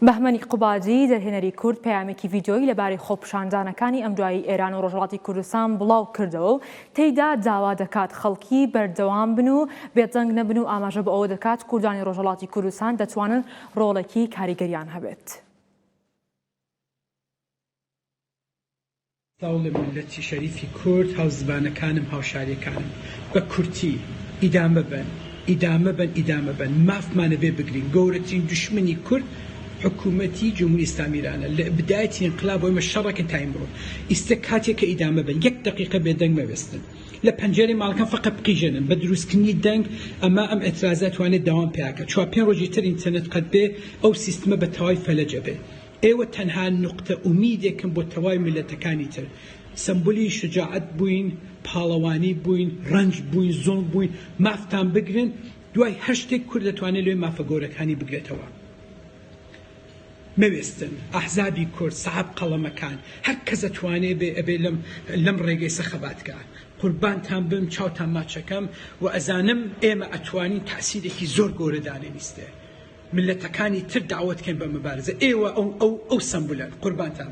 بەهمەنی قوبادی، دەرهێنەری کورد پەیامێکی ڤیدیۆیی لەبارەی خۆپیشاندانەکانی ئەمدوایی ئێران و ڕۆژهەڵاتی کوردستان بڵاو کردەوە و تێیدا داوا دەکات خەڵکی بەردەوام بن و بێدەنگ نەبن و ئاماژە بۆ ئەوە دەکات کوردانی ڕۆژهەڵاتی کوردستان دەتوانن ڕۆڵێکی کاریگەریان هەبێت. سڵاو لە میللەتی شەریفی کورد، هاوزمانەکانم، هاوشاریەکانم. بە کورتی، ئیدامە بەن، ئیدامە بەن، ئیدامە بەن. مافمانە بێ بگرین. گەورەترین دوشمنی کورد حکوومەتی جمهوری ئیسلامی ئیرانە. لە بدایەتی ئینقلابەوە ئێمە شەڕەکەین تا ئیمڕۆ. ئیستە کاتێکە ئیدامە بەن. یەک دەقیقە بێدەنگ مەوێستن. لە پەنجەرەی ماڵەکان فەقەت بقیژێنن. بە دروستکردنی دەنگ ئەمە ئەم ئیعترازە ئەتوانێت دەوام پیا کا. چوار پێنج ڕۆژی تر ئینتەرنێت قەت بێ ئەو سیستمە بە تەواوی فەلەج ئەبێ. ئێوە تەنها نوقتە ئومیدێکن بۆ تەواوی میللەتەکانی تر. سەمبولی شوجاعەت بووین، پاڵەوانی بووین، ڕەنج بووین، زوڵم بووین، مافتان بگرن، دوای هەر شتێک کورد دەتوانێت لەوێ مافە گەورەکانی بگرێتەوە. مەوێستن، ئەحزابی کورد، سەحەب قەڵەمەکان، هەر کەس ئەتوانێ بێ ئەبێ لەم لەم ڕێگەیسە خەبات کا. قوربانتان بم، چاوتان ماچەکەم و ئەزانم ئێمە ئەتوانین تەئسیرێکی زۆر گەورە دانێین ئیستێ. میللەتەکانی تر دەعوەت کەن بە مبارزە ئێوە ئەو ئەو ئەو سەمبولەن قوربانتان بم.